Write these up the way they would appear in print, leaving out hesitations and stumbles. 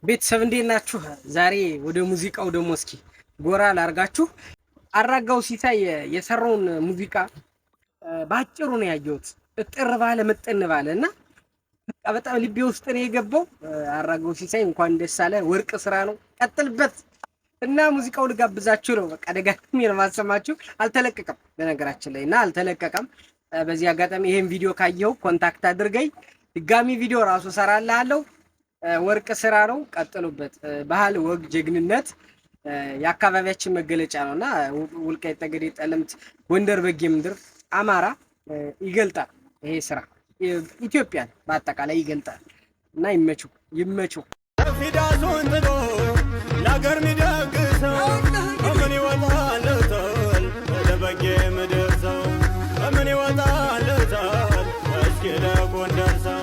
ቤተሰብ እንዴት ናችሁ? ዛሬ ወደ ሙዚቃው ደግሞ እስኪ ጎራ ላርጋችሁ። አራጋው ሲሳይ የሰራውን ሙዚቃ በአጭሩ ነው ያየሁት። እጥር ባለ ምጥን ባለ እና በቃ በጣም ልቤ ውስጥ ነው የገባው። አራጋው ሲሳይ እንኳን ደስ አለ። ወርቅ ስራ ነው፣ ቀጥልበት እና ሙዚቃው ልጋብዛችሁ ነው። በቃ ደጋግሜ ነው የማሰማችሁ። አልተለቀቀም በነገራችን ላይ እና አልተለቀቀም። በዚህ አጋጣሚ ይሄን ቪዲዮ ካየኸው contact አድርገኝ፣ ድጋሚ ቪዲዮ ራሱ እሰራልሃለሁ። ወርቅ ስራ ነው፣ ቀጥሉበት። ባህል፣ ወግ፣ ጀግንነት የአካባቢያችን መገለጫ ነው እና ወልቃይት ጠገዴ፣ ጠለምት፣ ጎንደር፣ በጌምድር፣ አማራ ይገልጣል። ይሄ ስራ ኢትዮጵያን በአጠቃላይ ይገልጣል እና ይመችው ይመችው። ፊዳሱን ጥሎ ለአገር ሚደግሰው ምን ይወጣለታል? ለበጌ ምድር ሰው ምን ይወጣለታል? እስኪ ለጎንደር ሰው።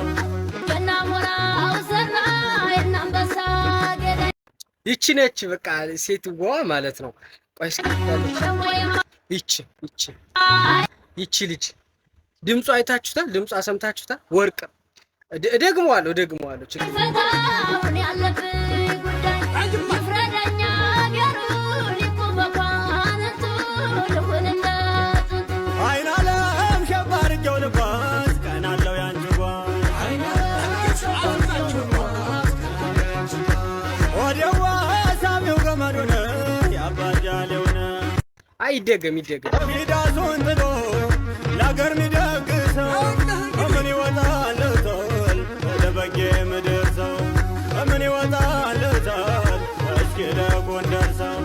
ይቺ ነች በቃ ሴትዋ ማለት ነው። ቆይ እስኪ ይቺ ይቺ ይቺ ልጅ ድምጿ አይታችሁታል? ድምጿ ሰምታችሁታል? ወርቅ እደግመዋለሁ እደግመዋለሁ። ችግር አይን አለም ሸባርጌው ልጓዝ ቀናለው ያንቺ ጓዝ ወዲያዋ ሳሚው ገመዱን ያባጃሌውን። አይ ይደገም ይደገም። ፊዳሱን ጥሎ ለአገር ሚደግሰው ምን ይወጣለታል? ለበጌ ምድር ሰው ምን ይወጣለታል? እስኪ ለጎንደር ሰው።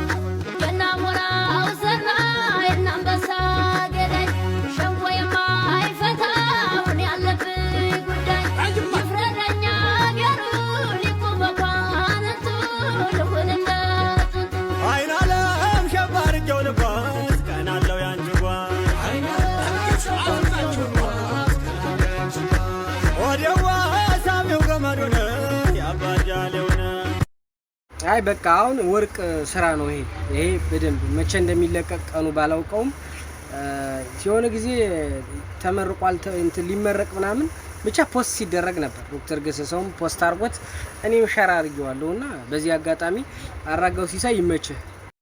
አይን አለም ሸባርጌው ልጓዝ ቀናለው ያንቺ ጓዝ ወዲያዋ ሳሚው ገመዱን ያባጃሌውን። አይ በቃ አሁን ወርቅ ስራ ነው ይሄ። ይሄ በደንብ መቼ እንደሚለቀቅ ቀኑ ባላውቀውም የሆነ ጊዜ ተመርቋል እንትን ሊመረቅ ምናምን ብቻ post ሲደረግ ነበር። ዶክተር ገሰሰውም post አድርጎት እኔም share አድርጌዋለሁ እና በዚህ አጋጣሚ አራጋው ሲሳይ ይመችህ።